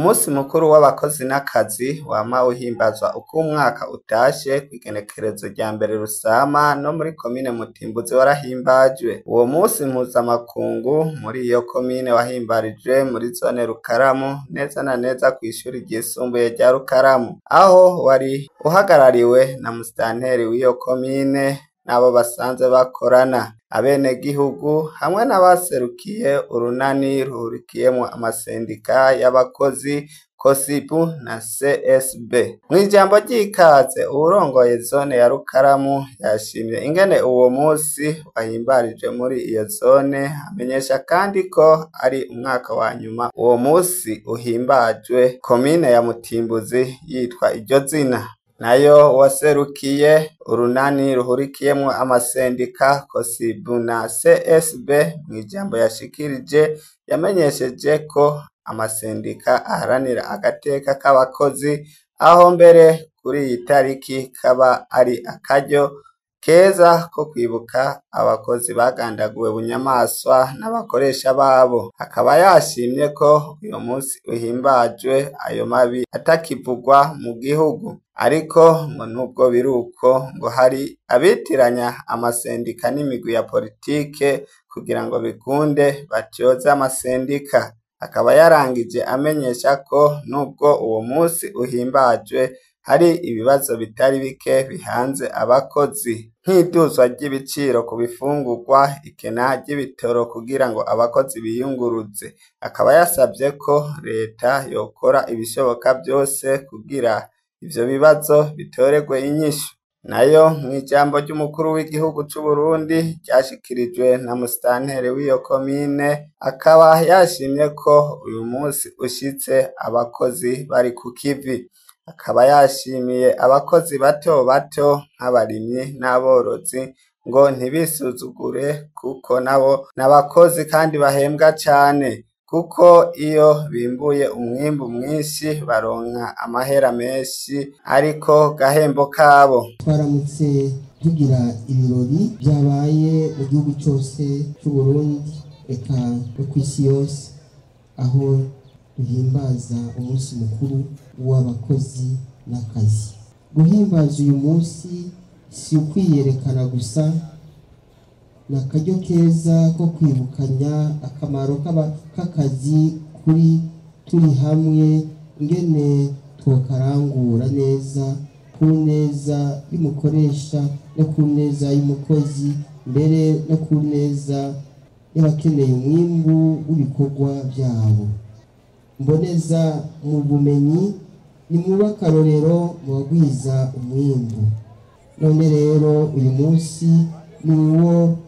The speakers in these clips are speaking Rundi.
Umusi mukuru w'abakozi n'akazi wama uhimbazwa uko umwaka utashe kw'igenekerezo rya mbere Rusama no muri komine Mutimbuzi warahimbajwe. Uwo musi mpuzamakungu muri iyo komine wahimbarijwe muri zone Rukaramu neza na neza kw'ishuri ryisumbuye rya Rukaramu, aho wari uhagarariwe na musitanteri w'iyo komine n'abo basanzwe bakorana, abenegihugu hamwe n'abaserukiye urunani ruhurikiyemwo amasendika y'abakozi COSIBU na CSB. Mw'ijambo ry'ikaze uwurongoye zone ya Rukaramu yashimye ingene uwo musi wahimbarije muri iyo zone, amenyesha kandi ko ari umwaka wa nyuma uwo musi uhimbajwe komine ya Mutimbuzi yitwa iryo zina. Nayo uwaserukiye urunani ruhurikiyemwo amasendika COSIBU na CSB mw'ijambo yashikirije yamenyesheje ko amasendika aharanira agateka k'abakozi, aho mbere kuri iyi tariki kaba ari akaryo keza ko kwibuka abakozi bagandaguwe bunyamaswa n'abakoresha babo. Akaba yashimye ko uyo musi uhimbajwe ayo mabi atakivugwa mu gihugu. Ariko ngo nubwo biruko ngo hari abitiranya amasendika n'imigwi ya politike kugira ngo bikunde batyoze amasendika. Akaba yarangije amenyesha ko nubwo uwo musi uhimbajwe hari ibibazo bitari bike bihanze abakozi, nk'iduzwa ry'ibiciro ku bifungurwa, ikena ry'ibitoro kugira ngo abakozi biyunguruze. Akaba yasavye ko leta yokora ibishoboka vyose kugira ivyo bibazo bitoregwe inyishu. Nayo mw'ijambo ry'umukuru w'igihugu c'Uburundi ryashikirijwe na musitanteri w'iyo komine, akaba yashimye ko uyu musi ushitse abakozi bari ku kivi. Akaba yashimiye abakozi bato bato nk'abarimyi n'aborozi ngo ntibisuzugure kuko nabo n'abakozi kandi bahembwa cane, kuko iyo bimbuye umwimbu mwinshi baronka amahera menshi ariko gahembo kabo. Twaramutse tugira ibirori byabaye mu gihugu cyose cy'u Burundi eka no ku isi yose, aho duhimbaza umunsi mukuru w'abakozi n'akazi. Guhimbaza uyu munsi si ukwiyerekana gusa, ni akaryo keza ko kwibukanya akamaro k'akazi kuri turi hamwe, ingene twokarangura neza ku neza y'umukoresha no ku neza y'umukozi, mbere no ku neza y'abakeneye umwimbu w'ibikorwa byabo. Mboneza mu bumenyi ni muba akarorero mu bagwiza umwimbu. None rero uyu munsi ni uwo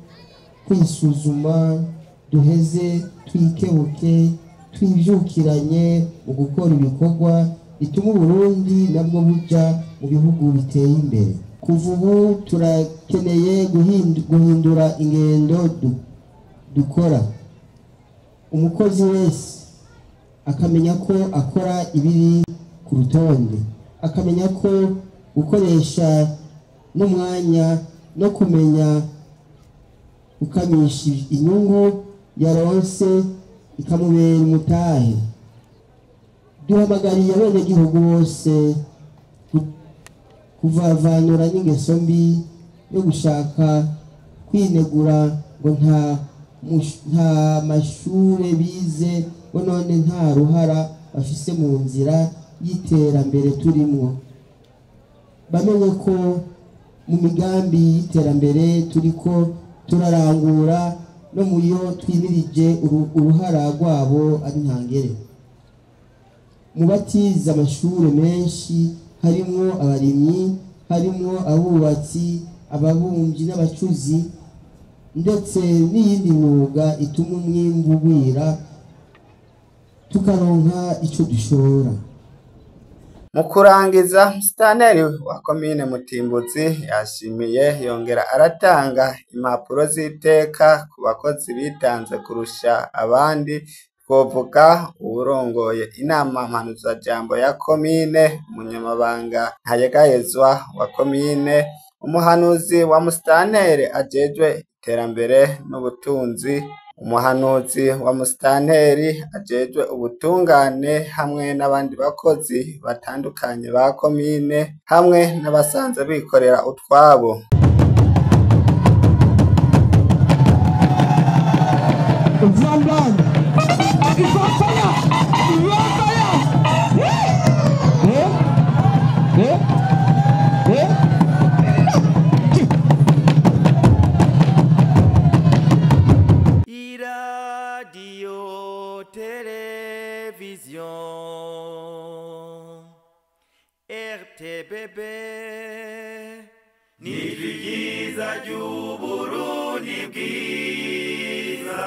kwisuzuma, duheze twikebuke, twibyukiranye mu gukora ibikorwa bituma Uburundi nabwo buja mu bihugu biteye imbere. Kuva ubu turakeneye guhindura ingendo dukora. Umukozi wese akamenya ko akora ibiri ku rutonde, akamenya ko gukoresha n'umwanya no kumenya gukamisha inyungu yaronse ikamubera umutahe. Duhamagariye abenegihugu bose kuvavanura n'ingeso mbi yo gushaka kwinegura ngo nta mashure bize, ngo none nta ruhara bafise mu nzira y'iterambere turimwo. Bamenye ko mu migambi y'iterambere turiko turarangura no mu yo twimirije uruhara rwabo ari ntangere. Mu batize amashure menshi harimwo abarimyi, harimwo abubatsi, ababumvyi n'abacuzi, ndetse n'iyindi myuga ituma umwimbu ugwira tukaronka ico dushora. Mu kurangiza, musitanteri wa komine Mutimbuzi yashimiye yongera aratanga impapuro z'iteka ku bakozi bitanze kurusha abandi. Twovuga uwurongoye inama mpanuzajambo ya komine, umunyamabanga ntayegayezwa wa komine, umuhanuzi wa musitanteri ajejwe iterambere n'ubutunzi, Umuhanuzi wa musitanteri ajejwe ubutungane hamwe n'abandi bakozi batandukanye ba komine hamwe n'abasanzwe bikorera utwabo. Iradiyo televiziyo RTBB nijwi ryiza ry'Uburundi bwiza.